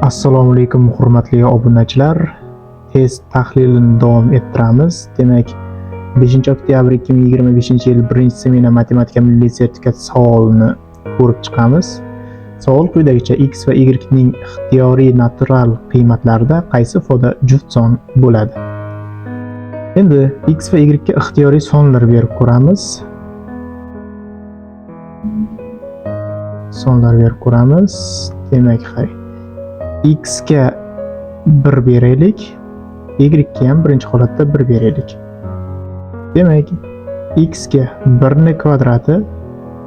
Assalomu alaykum, hurmatli obunachilar. Test tahlilini davom ettiramiz. Demak, 5-oktyabr 2025-yil 1-semina matematika milliy sertifikat savolini ko'rib chiqamiz. Savol quyidagicha: x va y ning ixtiyoriy natural qiymatlarida qaysi ifoda juft son bo'ladi? Endi x va y ga ixtiyoriy sonlar berib ko'ramiz. Sonlar berib ko'ramiz. Demak, hay x ga 1 beraylik, y ga ham birinchi holatda 1 beraylik. Demak, x ga 1 ni kvadrati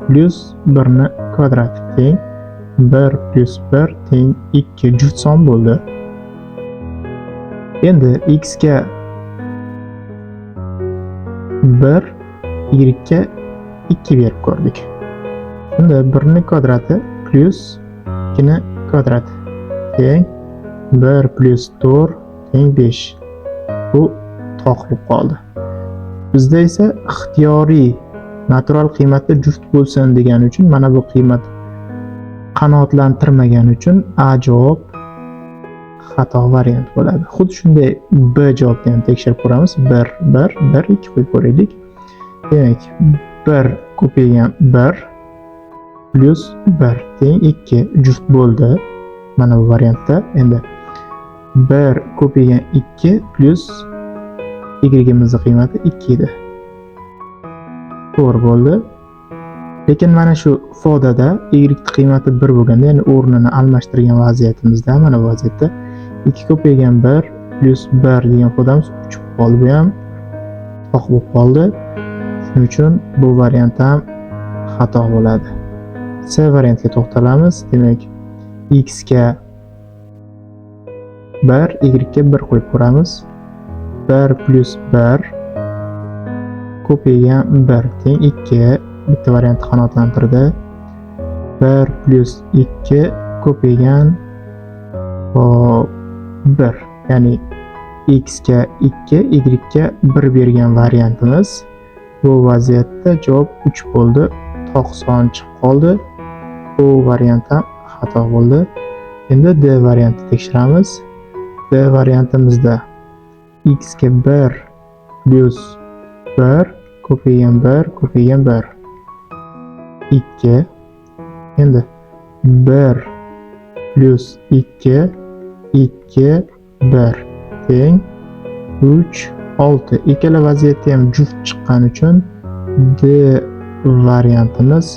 plyus 1 ni kvadrati teng 1 plyus 1 teng 2, juft son bo'ldi. Endi x ga 1, y ga 2 berib ko'rdik. Shunda 1 ni kvadrati plyus 2 ni kvadrati teng 1 plyus 4 teng 5. Bu toq bo'lib qoldi. Bizda esa ixtiyoriy natural qiymatda juft bo'lsin degani uchun, mana bu qiymat qanoatlantirmagani uchun A javob xato variant bo'ladi. Xuddi shunday B javobni ham tekshirib ko'ramiz. 1 1 1 2 qo'yib ko'raylik. Demak, 1 ko'paygan 1 plyus 1 teng 2, juft bo'ldi. Mana bu variantda endi 1 ko'paygan 2 plyus y'imizni qiymati 2 edi. To'g'ri bo'ldi. Lekin mana shu ifodada y qiymati 1 bo'lganda, ya'ni o'rnini almashtirgan vaziyatimizda, mana bu vaziyatda 2 ko'paygan 1 plyus 1 degan ifodamiz 3 bo'lib qoldi. Bu ham toq bo'lib qoldi. Shuning uchun bu variant ham xato bo'ladi. C variantga to'xtalamiz. Demak, x ga 1, y ga 1 qo'yib ko'ramiz. 1 plyus 1 ko'paygan 1 teng 2, bitta variantni qanoatlantirdi. 1 plyus 2 ko'paygan 1, ya'ni x ga 2, y ga 1 bergan variantimiz. Bu vaziyatda javob 3 bo'ldi. Toq son chiqib qoldi. Bu variant ham xato bo'ldi. Endi D variantini tekshiramiz. D variantimizda x ga 1 plyus 1 ko'paygan 1 ko'paygan 1 2. Endi 1 plyus 2 2 1 teng 3 6. Ikkala vaziyatda ham juft chiqqani uchun D variantimiz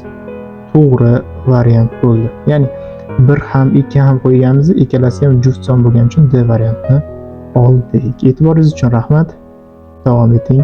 to'g'ri variant bo'ldi. Ya'ni 1 ham 2 ham qo'yganimizda ikkalasi ham juft son bo'lgani uchun D variantini oldik. E'tiboringiz uchun rahmat. Davom eting.